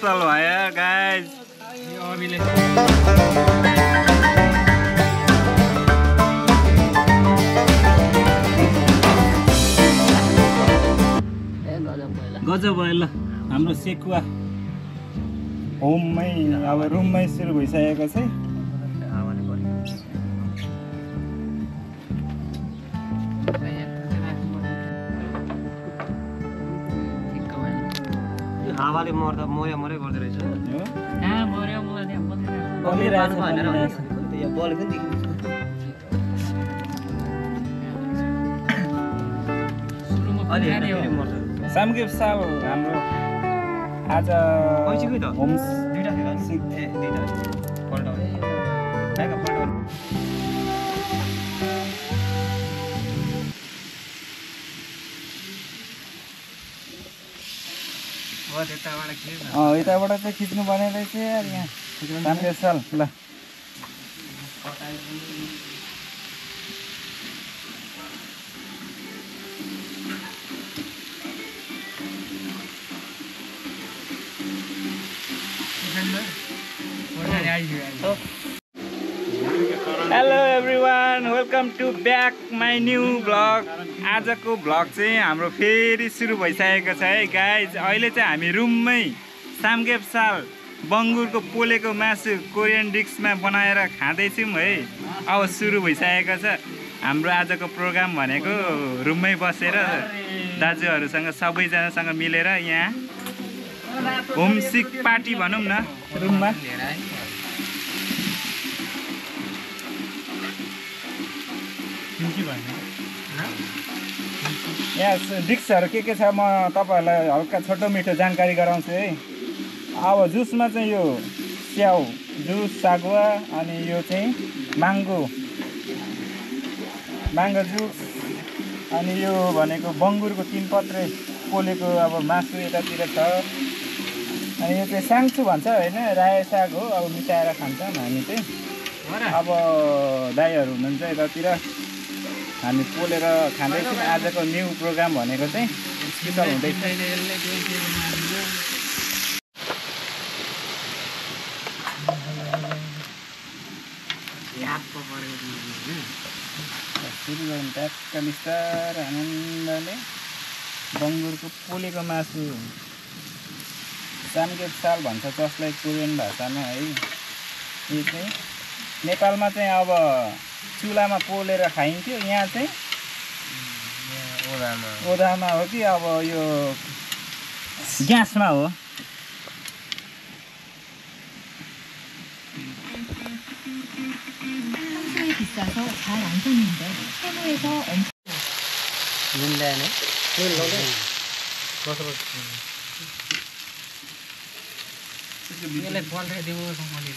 शीतल भयो गाइज गजब भयो ल हाम्रो सेकुवा होममै अब रुममै सुरु भइसकेको छ हावाले मर्दा मर्या मर्या गर्दै रहेछ सामगेप साल हाम्रो आज होम यताबाट चाहिँ खिच्नु पर्ने रहेछ यार यहाँ सामगेप साल ल hello everyone welcome to back my new blog आजको ब्लग चाहिँ हाम्रो फेरि सुरु भइसकेको छ है गाइज अहिले चाहिँ हामी रुममै सामगेप साल बङ्गुरको पोलेको मासु कोरियन डिक्समा बनाएर खाँदैछौँ है अब सुरु भइसकेको छ हाम्रो आजको प्रोग्राम भनेको रुममै बसेर दाजुहरूसँग सबैजनासँग मिलेर यहाँ होमसिक पार्टी भनौँ न रुममा यहाँ डिक्सहरू के छ म तपाईँहरूलाई हल्का छोटो मिठो जानकारी गराउँछु है अब जुसमा चाहिँ यो स्याउ जुस सागुवा अनि यो चाहिँ म्याङ्गो जुस अनि यो भनेको बङ्गुरको 3 पत्रे पोलेको अब मासु यतातिर छ अनि यो चाहिँ साङ्चु भन्छ होइन रायो साग हो अब मिसाएर खान्छौँ हामी चाहिँ अब दाइहरू हुनुहुन्छ यतातिर हामी पोलेर खाँदैछौँ आजको न्यू प्रोग्राम भनेको चाहिँ स्पेसल हुँदैछ सुरु गरौँ ट्याक्क बिस्तार आनन्दले बङ्गुरको पोलेको मासु सामगेप साल भन्छ जसलाई कोरियन भाषामा है यो चाहिँ नेपालमा चाहिँ अब चुलामा पोलेर खाइन्थ्यो यहाँ चाहिँ ओदामा हो कि अब यो ग्यासमा हो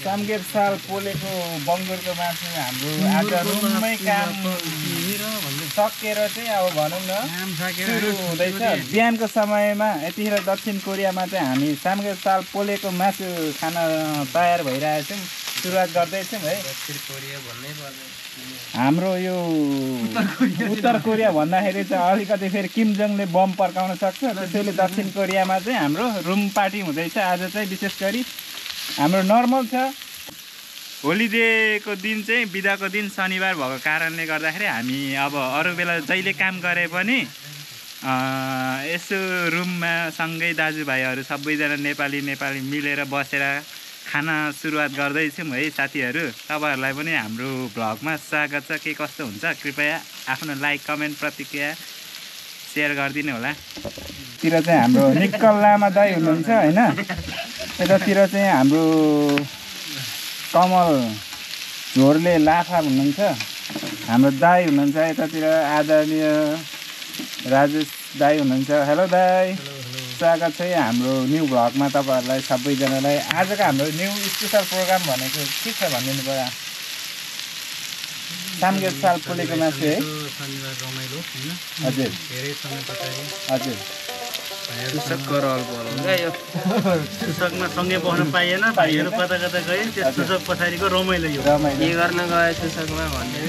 सामगेप साल पोलेको बङ्गुरको मासु हाम्रो आज रुममै काम सकेर चाहिँ अब भनौँ न सुरु हुँदैछ बिहानको समयमा यतिखेर दक्षिण कोरियामा चाहिँ हामी सामगेप साल पोलेको मासु खान तयार भइरहेछौँ सुरुवात गर्दैछौँ है हाम्रो यो उत्तर कोरिया भन्दाखेरि चाहिँ अलिकति फेरि किम जोङले बम पड्काउन सक्छ त्यसैले दक्षिण कोरियामा चाहिँ हाम्रो रुम पार्टी हुँदैछ आज चाहिँ विशेष गरी हाम्रो नर्मल छ होलिडेको दिन चाहिँ बिदाको दिन शनिबार भएको कारणले गर्दाखेरि हामी अब अरू बेला जहिले काम गरे पनि यसो रुममा सँगै दाजुभाइहरू सबैजना नेपाली मिलेर बसेर खाना सुरुवात गर्दैछौँ है साथीहरू तपाईँहरूलाई पनि हाम्रो भ्लगमा स्वागत छ के कस्तो हुन्छ कृपया आफ्नो लाइक कमेन्ट प्रतिक्रिया सेयर गरिदिनु होला तिर चाहिँ हाम्रो निक्कल लामा दाइ हुनुहुन्छ होइन यतातिर चाहिँ हाम्रो कमल झोरले लाफा हुनुहुन्छ हाम्रो दाइ हुनुहुन्छ यतातिर आदरणीय राजेश दाइ हुनुहुन्छ हेलो दाइ स्वागत छ हाम्रो न्यू भ्लगमा तपाईँहरूलाई सबैजनालाई आजको हाम्रो न्यू स्पेसल प्रोग्राम भनेको के छ भनिदिनु पर्यो सामगेप साल पोलेको मासु है हजुर हजुर चुसकको रहल पर्यो क्या यो चुसकमा सँगै बस्न पाइएन भाइहरू कता कता गए त्यो चुसक पछाडिको रमाइलो यो के गर्न गयो चुसकमा भन्ने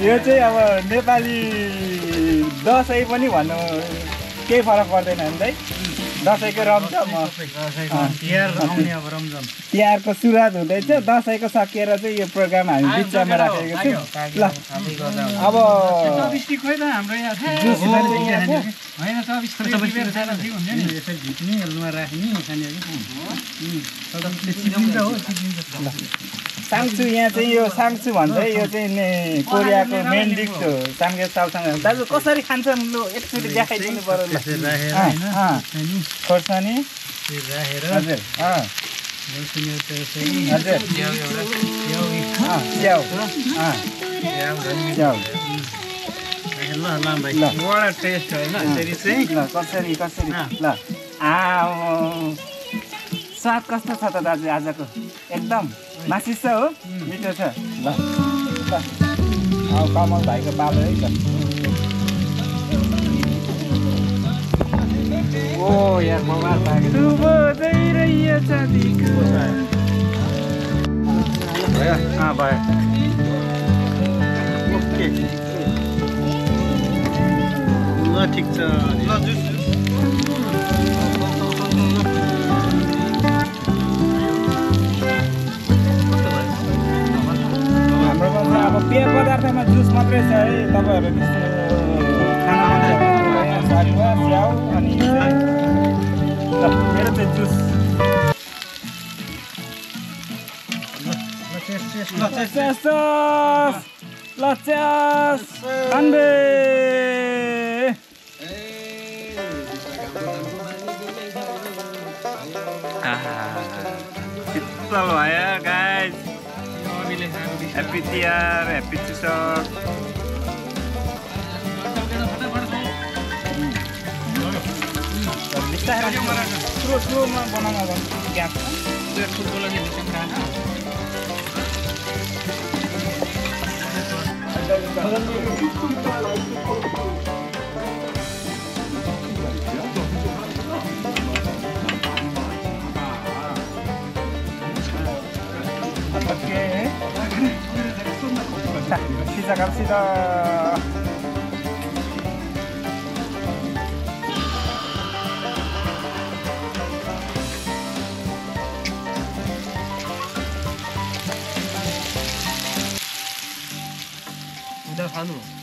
यो चाहिँ अब नेपाली दसैँ पनि भन्नु केही फरक पर्दैन नि है दसैँको रमझम तिहार आउने अब रमझम तिहारको सुरुवात हुँदैछ दसैँको सकिएर चाहिँ यो प्रोग्राम हामी बिचमा राखेको छौँ ल अब खोइ त हाम्रो यहाँ जुस होइन पनि भिज्ने हेल्नुमा राख्ने साङ्चु यहाँ चाहिँ यो साङ्चु भन्छ यो चाहिँ कोरियाको मेन डिस हो साङ्गे सालसँग दाजु कसरी खान्छ लु एकचोटि देखाइदिनु पर्यो ल खोर्सानी हजुर हजुर च्याउ बडा टेस्ट होइन यसरी चाहिँ ल कसरी ल स्वाद कस्तो छ त दाजु आजको एकदम मासिस हो मिठो छ ल कमल भाइको पालो है त ओ यार मोबाइल पाएको भयो ओके ल ठिक छ ल जुस हाम्रोमा अब पेय पदार्थमा जुस मात्रै छ है तपाईँहरू त्यस्तो खाना मात्रै सालुवा स्याउ अनि मेरो चाहिँ जुस लच्यास खान्बे शीतल भयो गाइस ह्याप्पी तिहार ह्याप्पी चुसक स्लोमा बनाउन ग्यास Sisa kapsida. उदा खानु